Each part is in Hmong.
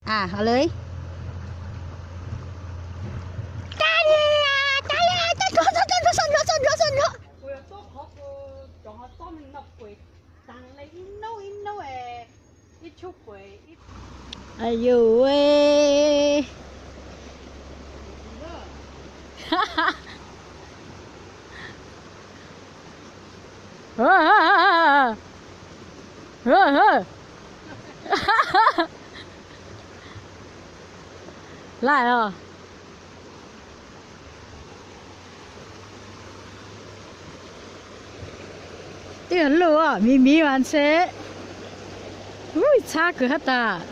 A, hov lawm. Cab li, cab li, cab nrov, cab nrov, cab nrov, cab nrov, cab nrov. Ayuv. Laij os. Twb yog luj os, miv miv mas ntshe. Ub, txhab kawg hab tas.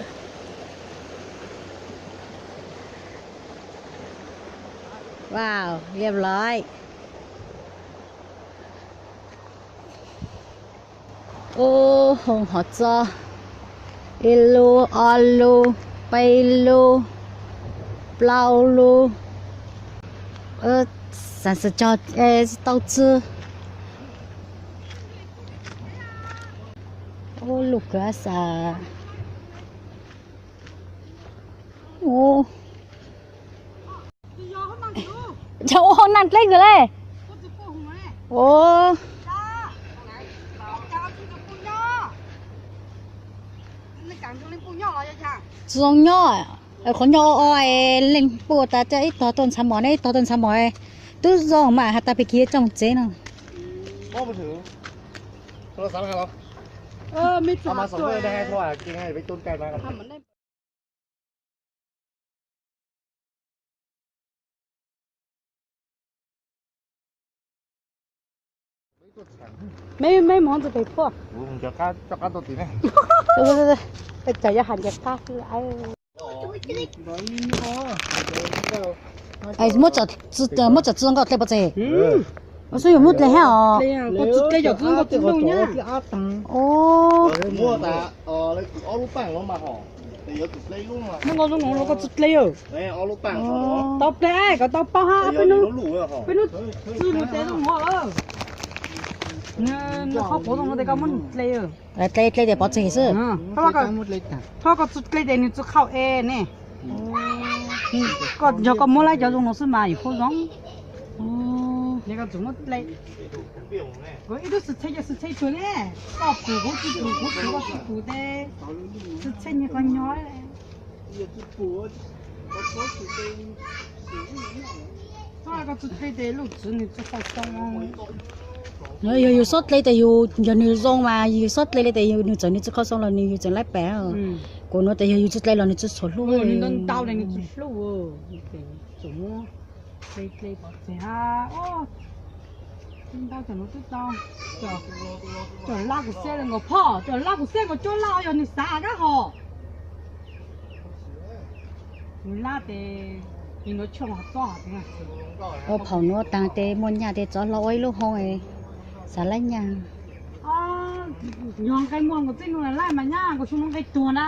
Wow, liab lais. Ub, hoo hov txob. Ib lub, ob lub, peb lub, plaub lub. Xav xav cog tau txwj. Ub, luj kawg xav. Ub. Ua hauv naj dleb kawg le. Ub. Tsis zoo nyob, qhov nyob o o es leej puj tas coj ib tog tuaj ntxhab mos ne, ib tog tuaj ntxhab mos. Tub zoo mas has tas pem kiag tsoom tsev no. Meb, meb mus hov ntxwg pem puaj. Cas yog has ncaws qab xwb. Muab tsam txwv nkauj dle pov tseg. Ua xwb yuav muab dle hab os. Tau dle, koj txwv dle. Tau dle, koj tau paub hab, peb hnub, peb hnub txwv nws tes zoo mov. Nws qhov quav zoo no tes koj muab nws dle. Dle, dle tes pov tseg xwb. Thaum koj txwv dle tes nws tsi qhau es ne. Koj nco koj muab lawm cov zoo no xwb mas yus pheej zoo. Koj txwv muab dle. Ib lub xwm txheej ces xwm txheej tsuag ne. Koj pum kuv tsi pum, kuv pum koj tsi pum tes xwm txheej nyias qhov nyob. Koj txwv dle tes luj txwv nws tsi qhau xoo. Yog yus xob dle tes yus, yog nws zoo mas yus xob dle li tes yus, nws txawm nws tsi qhau xoo los nws yus tseem laib pem. Kuv nuav tes yog yus tsi dle los nws tsi txhuam hlub. Nws ntau ntau li nws tsi hlub. Txawm muab dle dle pov tseg hab. Ntau cov nuav twb tau. Cov lab kuv xia le nkaus phoj, cov lab kuv xia nkaus cuab lab yog nws xav kab hos. Nws lab tes, nws nuav tshooj hov txob hov. Ua phaum nuav taag tes muaj nyaj tes txov hlo ua ib lub hoo, xav lab nyaj. Yog nqe muaj nkaus txij nuav lawm mas nyaj nkaus xyoo nuav nqe tuag na.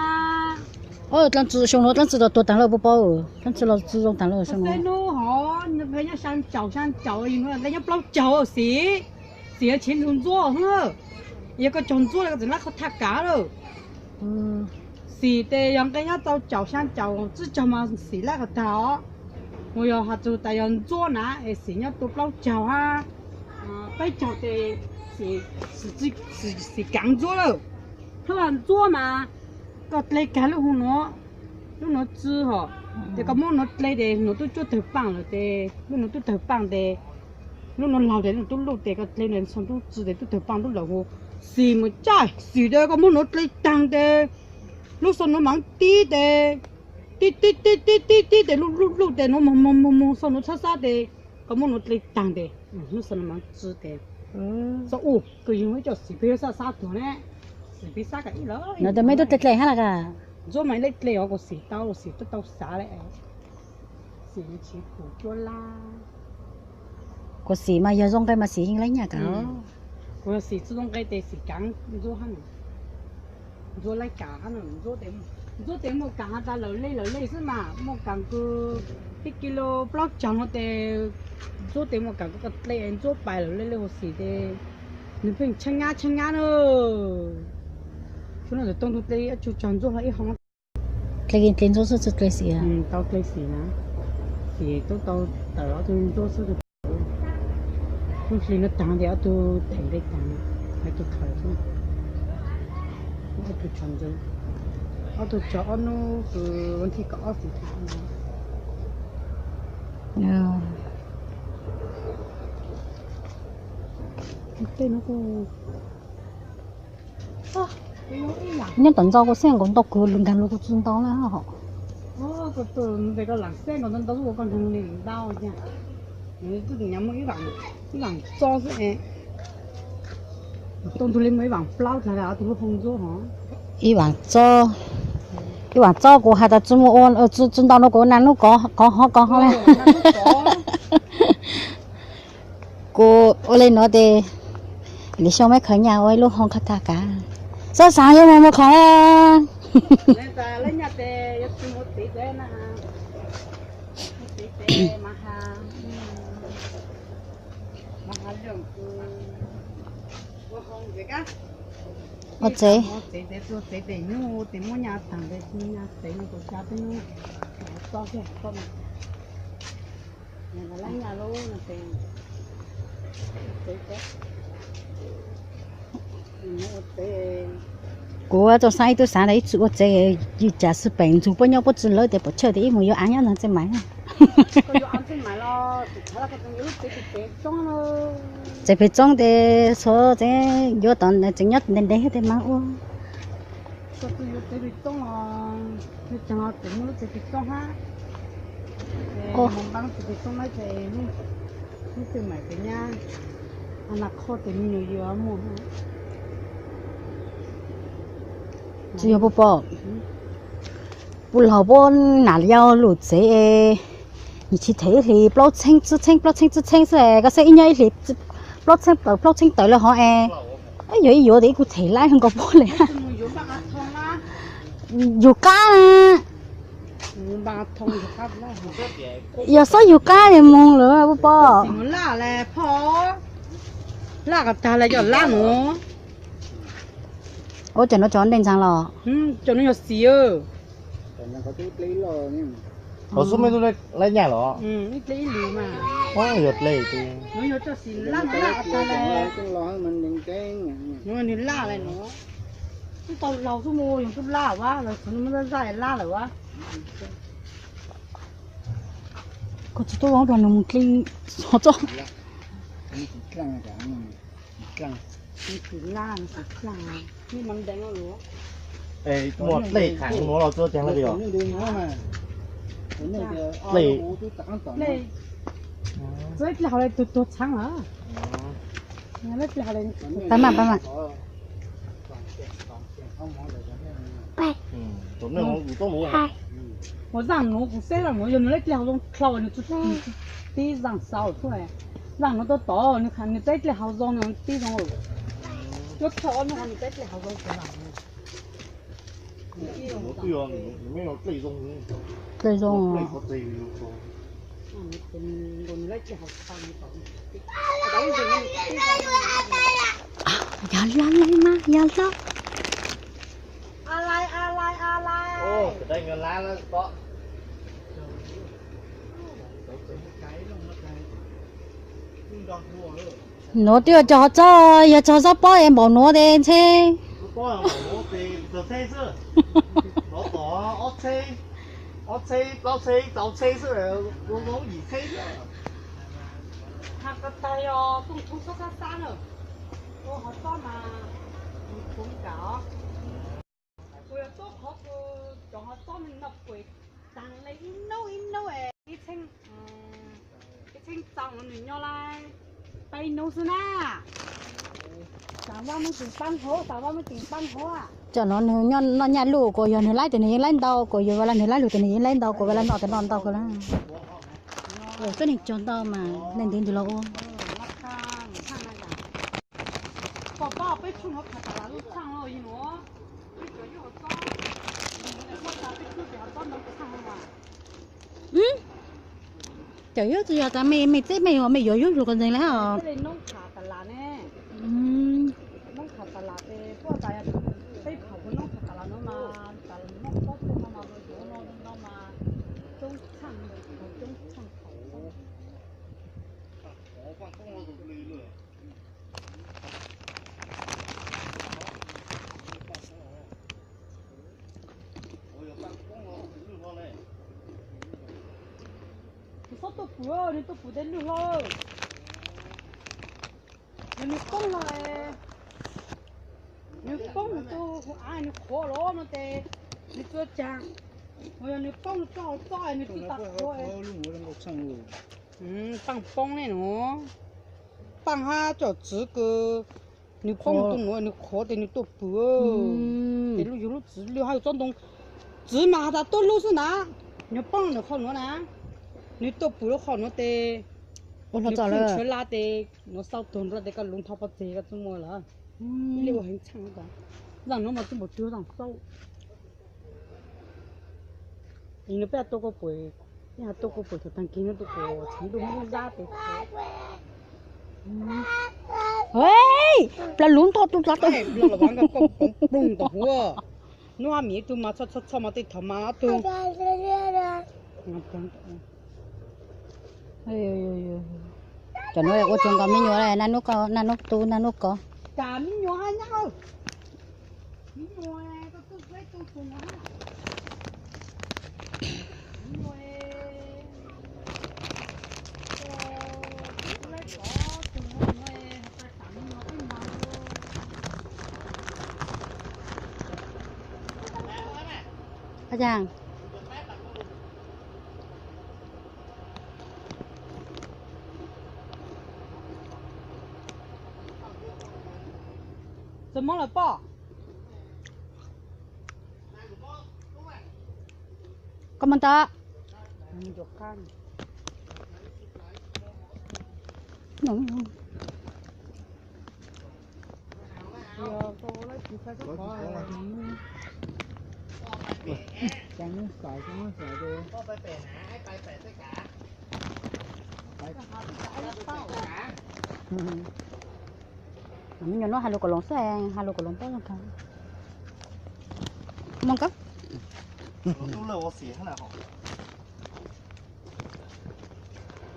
Dlaab tsi xyoo nuav dlaab tsi los tuag taag lawm puas paub, dlaab tsi los tsi zoo taag lawm xyoo nuav. Nqe nyob xyaa caum, xyaa caum, nqe nyob plaub caug xim, xim yog tshev ntxuav ntxuav xwb, yog koj cog ntxuab koj txawm lab qhov thaj kav lawm. Xim tes yog nqe nyob tau caum xyaa caum tsib caug mas xim lab qhov tag os. Mus yog has txug tas yog ntxuab na es xim nyob tau plaub caug hab peb caug tes xim kaav ntxuab lawm. Hab ntxuab mas koj dle kag lub hoo nuav, lub nuav tsw hos, tes koj muab nuav dle tes nuav tub cuab tawg paaj lawm tes lub nuav tub tawg paaj tes lub nuav laug tes lub nuav tub luj tes koj dle tes txhua tub tsw tes tub tawg paaj tub lawm hu. Xim mus caij xim tes koj muab nuav dle taag tes lub xo nuav maam tib tes tib tib tib tib tib tib tes luj luj luj tes nuav moog moog moog moog xo nuav txhab xab tes koj muab nuav dle taag tes lub xo nuav maam tsw tes xo u koj yug ib co xim peb yuav xab xab tuag ne. Xim peb xab kag ib lawm. Nuav tes meb tub dle dle hab las kag. Ntxuab mas leb dle os, kuv xim tau, xim tau xav le. Xim tsiv pum cuab lab. Kuv xim mas yog zoo nqe mas xim yeej lab nyaj kag. Kuv yog xim tsi zoo nqe tes xim kaav ntxuab hab. Ntxuab laib kaav hab, ntxuab tes muaj kaav has tas lawm lej lawm lej xwb mas muaj kaav kws ib kis lus plaub caug no tes ntxuab tes muaj kaav kws koj dle ntxuab pais lawm lej lej hu xim tes nws pheej tshaib nyab tshaib nyab na. Tsuav no tawm tooj tug dle ib tsug cog ntxuab hlo ib hoo. Dle ntsuab xwb tsis dle xim. Tau dle xim na, xim tub tau tawm ob tug ntsuab xwb. Lub hli no taag ces ob tug them dle taag, ob tug khaws xwb. Ob tug tso ntxwv, ob tug tso ob hnub kws ua ntej kaum ob xim tham no. Nyob tom ntxo kuv xeeb nkaus ntau kawg, nkag los kuv tsis ntau na hom. Ib vaam txob, ib vaam txob kuv has tas tsis mus ua, tsis ntau no kuv naj nub kov hov kov hov le. Kuv ua le nuav tes, lwm xyoo meb khaws nyaj ua ib lub hoo qhov tag kav. Xob xaav yuav mus mus khaws. Ua tsev. Kuv txoos xaav ib tug xaav tas ib txwm ua tsev, yws cas xwb peem ntsug puab nyob puab tsi lawv tes puam chawj tes ib mus yuav aav nyob ntawd txij mais. Tsev pem txoob tes txhua tsev yuav tom tsev nyob ntev ntev thiab tes mas ua. Tsis yog puas pom, puab laug puab nam yau lub tsev es, nws tsis them ib hlis plaub txheeb tsib txheeb plaub txheeb tsib txheeb xwb es koj saib ib nyob ib hlis plaub txheeb tawm plaub txheeb tawm lawm hov es, yog ib yuav tes ib kuv them laib nkaus puab le. Yug qab, yog xob yug qab es moog lawm puas pom. Ua cas nuav cov ntej ntsaag los? Hov xub mej tub laib nyaj los? Yog dle, nws laj le nuav, tub tau laug tub mus yog tub laj ua, lawv txhua muab zaj laj lawm ua. Koj tsis tub ua nws mus dle xov txob. Muaj dlej khav nuav los txua caag le os? Dlej, txua ib dlej hauv le tug tuag txhaab lawm. Pab mas, pab mas. Ua zaaj nuav kuv saib zaaj nuav yog nws lub dlej hauv zoo dlhau nws tib zaaj xauv tuaj. Zaaj nuav tuaj tod nws tib dlej hauv zoo nws tib zoo. Cuab thawj ob hnub nws tib dlej hauv zoo. Dlej zoo. Yog lab mas yog lab. Nuav twb yog cov hov txob, yog cov hov txob pob es npaum nuav tes ntshe Ib txheej txaus nuav nws nyob lawm peb hnub xwb na. Cov nuav nws noj nyaj luj, kuas yog nws laib tes nws yeej laib ntau, kuas yog vaj laj nws laib lug tes nws yeej laib ntau, kuas vaj laj noj tes noj ntau kawg lawm. Tuab neeg cog ntau mas leej twg ntws los ua. Cov yog tsis yog tas mej, mej teb mej yuav, mej yuav yug lug kawg ntseeg le os. Tuaj pwm, nws tuaj pwm tej lwj hlo. Yog nws poob los, nws poob nws tus hu av nws qhuav los no ces nws txua cag, yog nws poob txoj txoj nws twb tau qhuav. Paaj poob ne no, paaj hab cov txwv kws nws poob tus nuav nws qhuav tes nws tuaj pwm. Tes lub yug lub txwv lwj hab yug tsob ntoo, txwv mas has tas tuaj lub xwb na, nws poob nws qhov nuav na, nws tuaj pwm lub qhov nuav tes nws poob ntshav laj tes nuav xauj tuag nrho tes koj luv nthos pov tseg koj txuj muag lawm. Ib li ua heev tshaj, zaaj nuav mas txuj npaum twg zaaj xauj. Nws peb tuaj kuj pum, peb tuaj kuj pum thaum tag kis nws tuaj pum txheev ntuj hmoob dab tes. Plaws luv nthos tus txav tau. Ploog tom huv, nub hab mim ib tug mas txhoj txhoj mas tej thaum mas ob tug. Cov nuav ua tsuag nkaus me nyuam, naj nub ko, naj nub tu, naj nub ko. Txawm mob lawm poj. Koj moog tod. Me nyuam nuav has lus Kaus Loos xwb, has lus Kaus Loos paub zoo kawg. Moog kawg.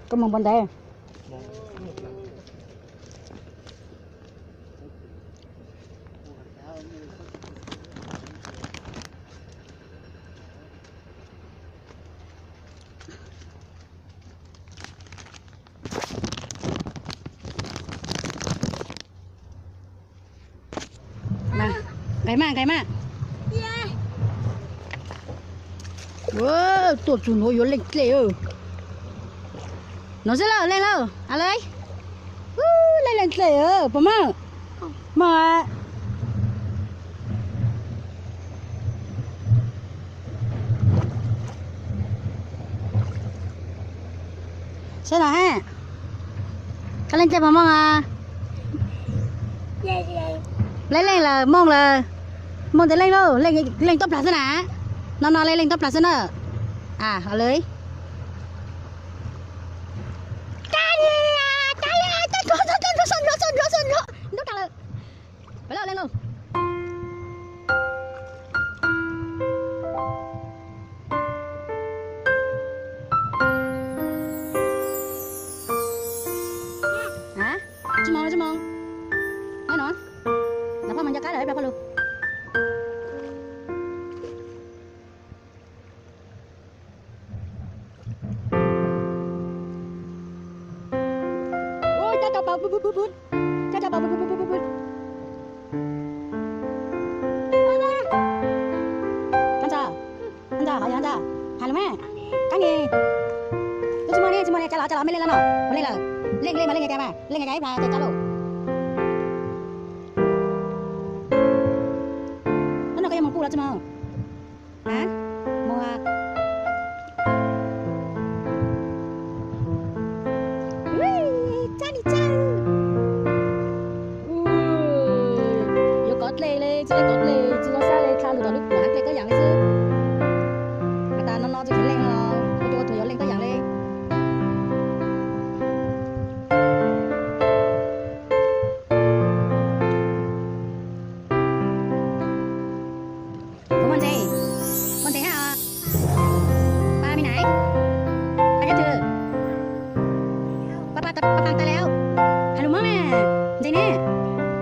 Koj moog pov ntev. Nqes mas, nqes mas. Tuaj txug nuav yuav leej dlej. Nuav xwb lawm, leej lawm, a le. Leej leej dlej, puas moog? Moog. Saib no ha. Koj leej dlej puas moog a? Leej leej lawm, moog lawm. Moog tes leej lauj, leej tuab plag xwb na. No no leej leej tuab plag xwb na. A le. Ntub tag lawm. Peb lawm leej lauj. Tsis moog, tsis moog. Nyob no, nov phauj mas nco qab lawm ib plag phauj lug. Coj cov paus pub pub pub pub. Coj cov paus pub pub pub pub pub. Ntsa, ntsa, hais lus mas, kab ni. Tsis muaj ne, tsis muaj ne, cas los, cas los, mej leej los no, puas leej lawm? Leej, leej mas leej nyag cas mas, leej nyag cas ib plag tau lawm. Hnub no koj yuav moog kuj los tsis moog? Moog. Tsab ni tsab. Yuav kov dlej le, tsis leej kov dlej, tsis tau sab le, dlha lug tom lub kuam dlej koj yaam le xwb. Has tas no no tsis kheev leej no, kuv cov ua tuag yuav leej koj yaam le. Puas muaj ntses? Muaj ntses hab os. Pab me nais, pab nyob twg? Pab, pab, pab pab tas le. Has lus Moob na. Ntses ne?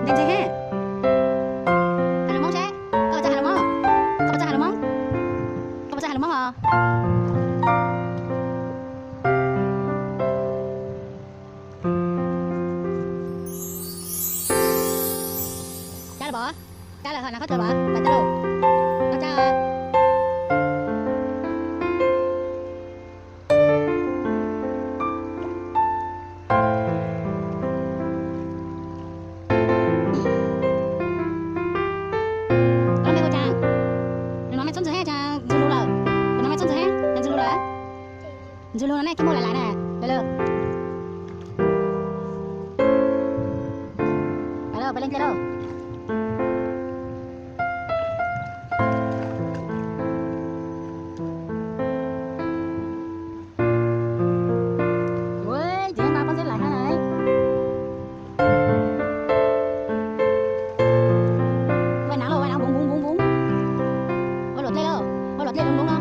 Ntses ntses hab. Has lus Moob seb, koj puas txawj has lus Moob? Koj puas txawj has lus Moob? Koj puas txawj has lus Moob os? Pais nram qab tsawb los, pais teb lauj. Noj tsab. Koj mej ua cas? Nws no mej txhob ntxwg heev, cas ntxwg lug lawm. Nws no mej txhob ntxwg heev, cas ntxwg lug lawm. Ntxwg lug no nej kib muaj lais lais na. Lawv lawm. Pais lawm, pais leej dlej lawm. Ua, ces nqa pob zeb lais hab na. Vai nav lauj, vai nav, npoov npoov npoov npoov. Ua luam dlej lauj, ua luam dlej loo loo no,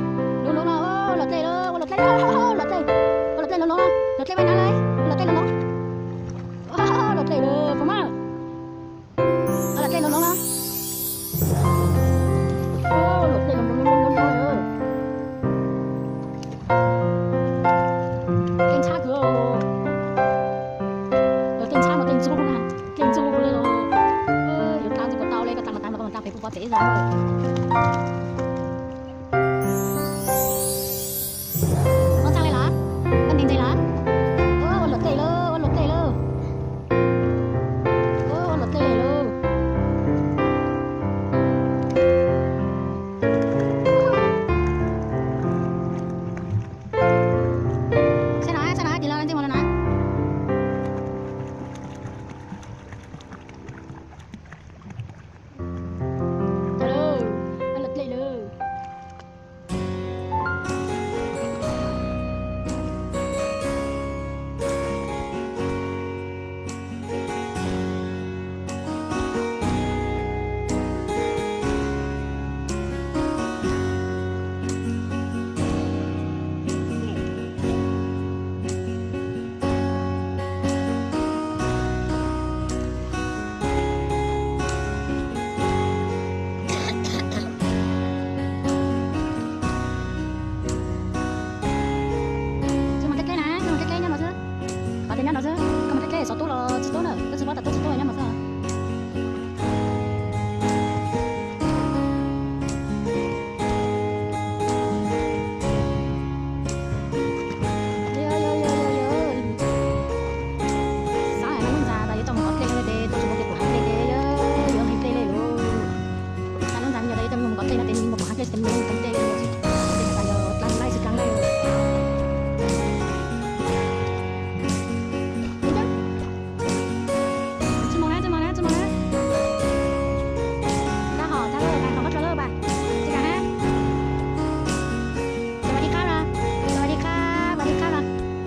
loo loo no, ua luam dlej lauj, ua luam dlej lauj, ua luam dlej, ua luam dlej loo loo no, luam dlej vai nav lauj, ua luam dlej loo loo. Ua luam dlej loo loo no. Ua luam dlej loo loo loo loo loo. Dlej ntxhab kawg. Luam dlej ntxhab no dlej ntxhab na, dlej ntxhab li los. Yuav dlaab ntawd kuv tau le, koj tau mas tau, koj mas tau pem pub pob tsev zog. Muab txhaj le los? Koj ntes ntes los? Ua luam dlej lauj, ua luam dlej lauj. Ua luam dlej lauj. Saib no, saib no, tig los ntsej muag los no. Ua luam dlej lauj. Tsis muaj dlej dlej na, tsis muaj dlej dlej nyob no xwb. Qhov tias nyob no xwb, koj muaj dlej dlej xov tooj los tsis tau na, koj tsis paub tas tub tsis tau nyob no xwb. Xav hais lub ntxa tas yuav tau mus kov dlej no ces tau tsis muaj dlej kuv hab dlej ces yuav nqhis dlej le lauj. Xav lub ntxa me nyuam tas yuav tau mus kov dlej no ces mus kuv hab dlej ces mus kov dlej le. Ces tas yog dlaab laij tsis dlaab laij. Tsis mus na, tsis mus na, tsis mus na. Tag hom tag lawm, tag hom koj tsuas lawm pas. Tsis kam hab. Sawv dim qab los, sawv dim qab, sawv dim qab los. Sawv dim qab.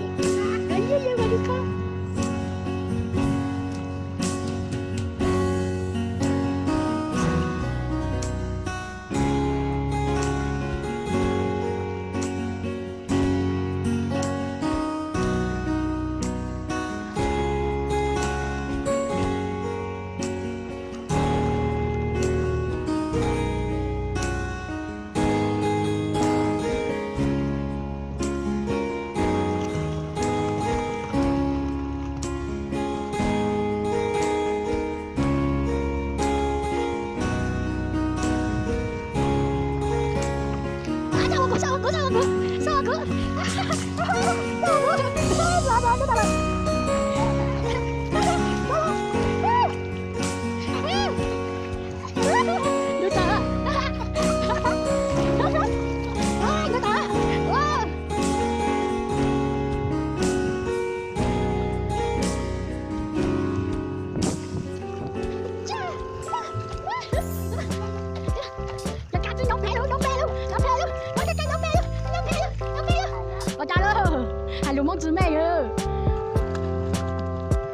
Ua cas lawm? Hais lus Hmoob tsis meej.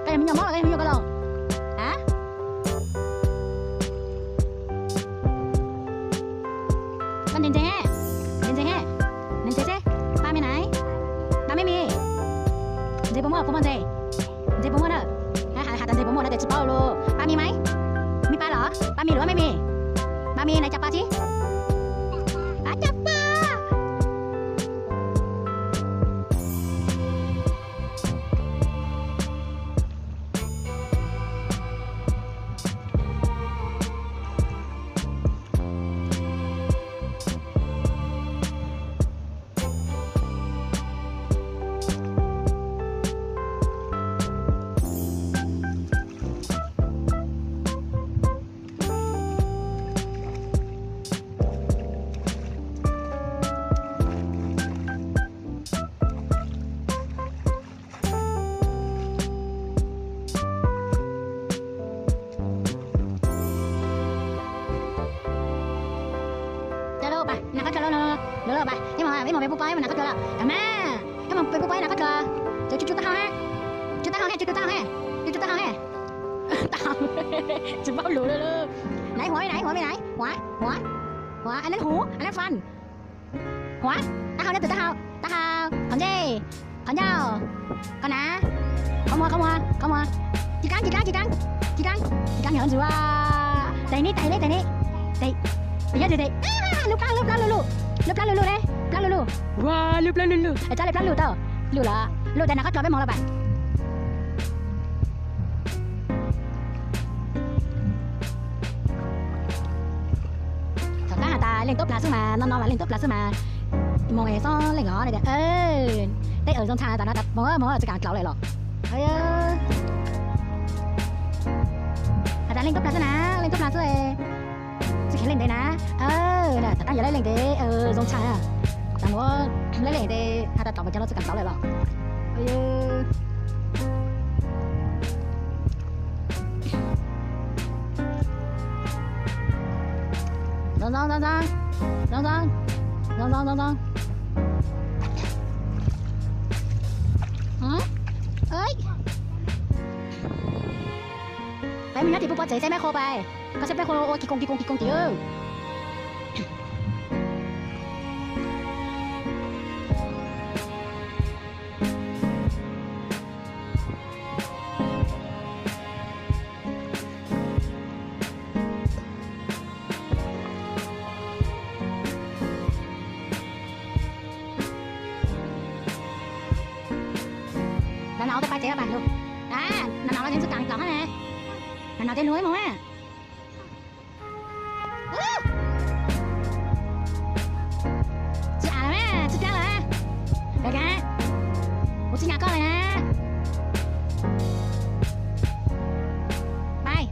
Koj yog me nyuam Hmoob los koj yog me nyuam ko los? A? Koj ntse ntse, ntse ntse, ntse ntse seb, pab me na, pab me me, ntse puas muaj, puas muaj ntse, ntse puas muaj na, has tas ntse puas muaj no ces tsis paub lus, pab me mas, me pab los, pab me lus me me, pab me na cas pab tsi, pab cas pab. Peb pub pob ib mus nas qhov dlua lawm. Kam mas, ib mus peb pub pob ib nas qhov dlua. Cov tsis tau hau ha. Tsis tau hau ha, tsis tau hau ha. Tsis tau hau ha. Tsis paub lus li. Naiv huav, naiv huav, naiv huav, huav, huav, aneb huv, aneb fan. Huav, taub hau, neb tus taub hau, taub hau, qhov ntsej, qhov ncauj, qhov nav, qhov muag, qhov muag, qhov muag. Ci kaab, ci kaab, ci kaab, ci kaab, ci kaab nyob ntsis. Tes ni, tes ni, tes ni. Tes, tes nyob tes, tes. Lub plab, lub plab lug lug, lub plab lug lug ne, plab lug lug. Ua, lub plab lug lug, tsab lub plab lug tau. Lug los, lug tes nas qhov dlua peb moog lawm pam. Thaum qab has tas leej tuab plag xwb mas, no no mas leej tuab plag xwb mas, moog es xob leej os. Tej aw zoo tshaj tas no, moog moog tsis kaam dlaus lawm los. Has tas leej tuab plag xwb na, leej tuab plag xwb, tsis kheev leej ntev na. Thaum qab yog leej ntev zoo tshaj, tas nuav leej leej ntev has tas dlaus mas cov no tsis kaam dlaus lawm los. Zoo zoo zoo zoo, zoo zoo zoo zoo zoo. Peb mus nyob tim pub pob tsev saib meb qhua pais, koj saib peb qhua ua kis koos kis koos kis koos tim. Nav nav ua tau pais tsev pam lug. Nav nav los yeej tsis kaam dlaus hab ne. Nav nav tej lug ib moog na. Tsis as lawm na, tsis dlaab lawm na. Kuv tsis nyam koj lawm na. Pais.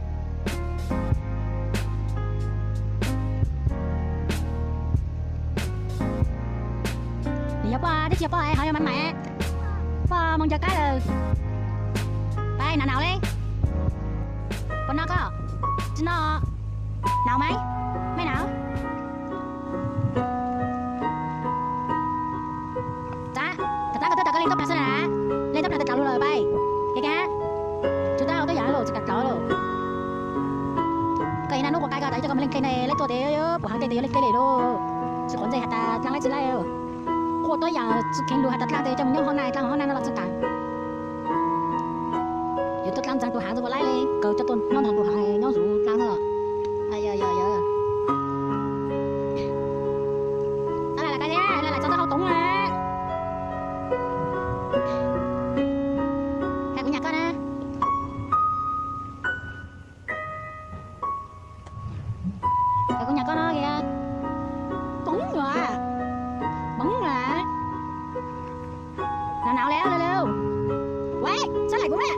Nws yog poj, twb tsis yog poj, ho yog mas mais. Poj moog ncaws qaib lawm. Pais, nav nav le. Puas noj koj? Tsis noj. Nav mas, mej nav. Txav, txav koj twb tau koj leej tuab plag xwb na. Leej tuab plag tau dlaus lug lawm pais. Kev kab, tsis tau tuab yaam lug tsis kaam dlaus lawm. Koj ib naj nub quas qai koj tas ib co koj mas leej dlej ne, lej tuaj tes puv heev dlej tes yuav leej dlej le lug. Tsis quav ntsej has tas dlaab laib tsis laib. Quaj tuab yaam tsis kheev lug has tas dlaab tes coj mus nyob hoob naj, dlaab hoob naj no los tsis kaam. Yuav tuaj dlaab ntxeeg tus haav ntxwg puas laib le, kawg coj tuaj nyob nrog tus haav nyob zuv dlaab xwb. Yog yog yog. Lawv lam txog taub hau toov na. Kuv nyam koj na. Kuv nyam koj no kiag. Poob lawm, poob lawm. Nav nav le, le le. Ua, sab laim kuv na.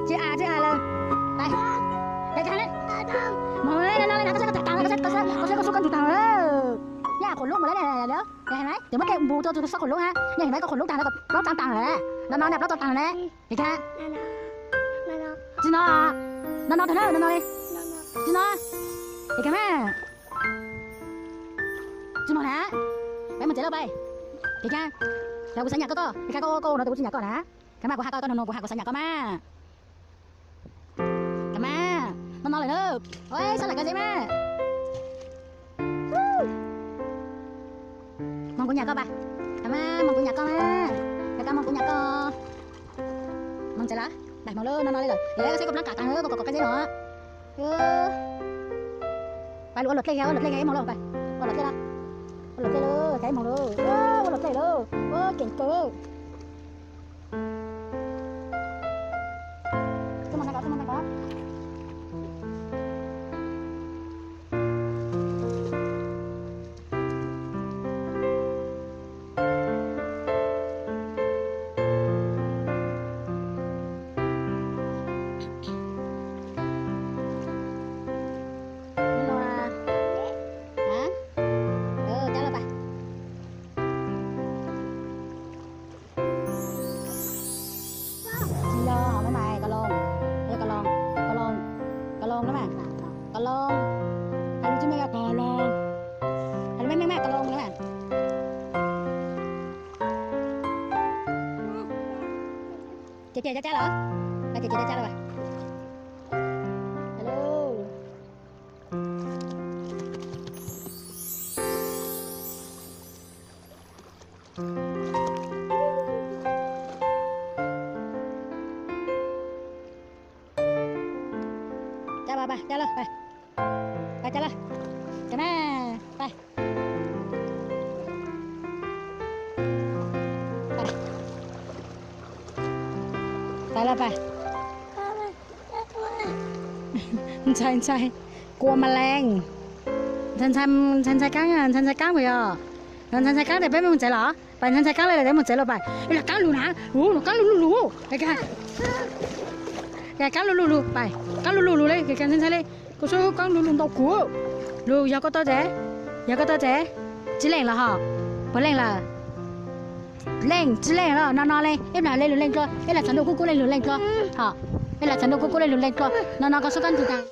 Tsis as, tsis as lawm. Pais, pais tag le. Moog le no le na, koj saib koj tag taag le, koj saib koj sub koj ntug taag le. Yog khaum lub mus le na. Yog heev na, ces muab tej npus rau tus sub khaum lub ha. Yog heev na, koj khaum lub taag le, plaub tsaab taag le. No no na, plaub tsaab taag le. Kev kab, tsis no, no no tag na, no no le. Tsis no, kev kab mas. Tsis moog na. Peb moog tsev lawm pais. Kev kab, yog kuv xav nyam koj, koj, kev kab koj, koj ua no tes kuv tsis nyam koj na. Kev kab mas kuv has koj, koj nug nug kuv has kuv xav nyam koj mas. Kev kab mas, no no lawm na. Ua, sab laim koj zeb mas. Moog kuv nyam koj pais. Kev kab mas, moog kuv nyam koj mas. Kev kab, moog kuv nyam koj. Moog tsev lawm, pais moog lawm, no no le lawm. Yog koj saib koj plaab kav taag, koj kom koj zeb no. Pais lug ua luam dlej, ua luam dlej ib moog lawm pais. Ua luam dlej lawm. Ua luam dlej lawm, kab ib moog lawm. Ua luam dlej lawm, ua keem kawg. Ces ces cab los, ces ces cab los. Hello. Cab, cab los, cab los, cab na, cab los. Ntxhais ntxhais, kua ma leej. Ntxhais ntxhais, ntxhais ntxhais Kaab, ntxhais ntxhais Kaab puas yog? Ntxhais ntxhais Kaab tias peb mus tsev los? Pais ntxhais ntxhais Kaab li, peb mus tsev los pais. Ib los Kaab lug na, lug, Kaab lug lug lug. Kaab lug lug lug, pais, Kaab lug lug lug li, ntxhais ntxhais li. Kuv xub Kaab lug lug ntau kuv. Lug, yog koj tuaj tsev, yog koj tuaj tsev. Tsib leej los hos? Puas leej lawm? Leej, tsib leej los no no li, ib plag le lug leej dlua, ib los tshav ntuj kub kub le lug leej dlua. Hos, ib los tshav ntuj kub kub le lug leej dlua. No no koj xub Kaab ntug tag.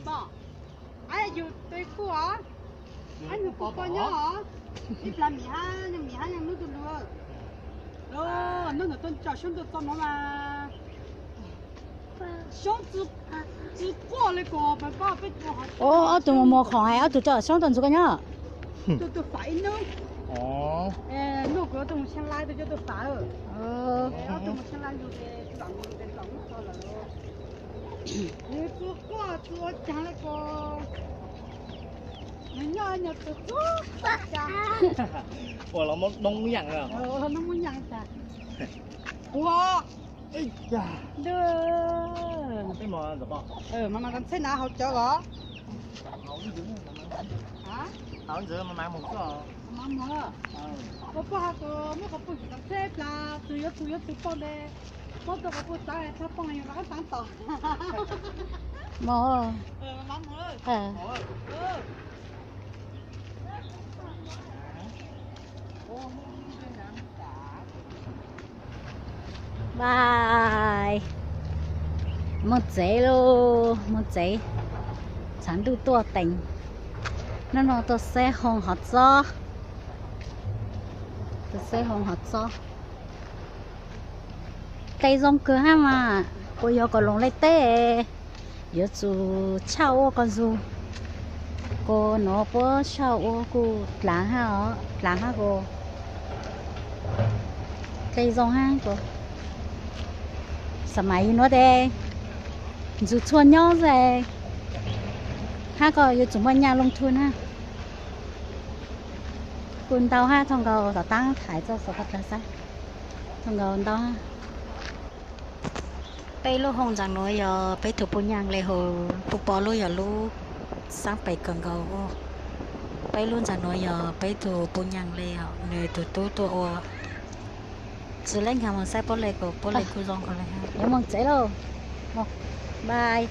Pom, yus tus kuj os, nws kuj pom nyob os. Ib plag Mim hab, Mim hab yog hnub twg lug. Hnub ntawd tuaj tso Xyoob Ntuj txog no mas Xyoob txwv quaj li ko, peb tus mus mus khoom, ob tug tso Xyoob tuaj ntxuav koj nyob. Tus tus fam ib hnub. Hnub kuv tus mus Xeev Laib, tus coj tus fam. Ob tug mus Xeev Laib lug ces txom mus lug ces txom mus txog lawm. Nws txwv quaj txwv ua caag li ko. Nws nyob nyob txwv txwv quaj cas. Ua los noob yaam, noob yaam tas. Ua Mas mas ntxheb na hauv cawv os. Ua poj has tus muab qhov pug txiv txheeb plas, tus yuav tus yuav tus poj nte, muab tus qhov pug txav tshaj poj yus rov qab txav tom. Bye. Moog tsev lauj, moog tsev. Tshav ntuj tuaj tees. Nub nua tuaj saib hoo hov txob. Tuaj saib hoo hov txob. Dlej zoo kawg hab mas, puas yog kom loos le teb, yuav tsum tshaj ua ko zug. Ko nuav puab tshaj ua kuj dlaav hab os, dlaav hab ko. Dlej zoo hab ko. Xam mais nuav tes ntxug txhua nyob xwb, hab ko yuav tsum muaj nyaaj loo thub na. Kuj ntau hab, thooj nkaus tom taab thaiv txog xov ko dlaag xab, thooj nkaus ntau hab. Peb lub hoo ntsaam nuav yog peb tug puj nyaaj le hov, puj pov lub yog lub xaab pem kawg nkaus. Peb lub ntsaam nuav yog peb tug puj nyaaj le, nws tug tub tuaj ua. Tsi leej has moog saib puab le kuj, puab le kuj zoo kawg le hab. Yuav moog tsev lauj, bye.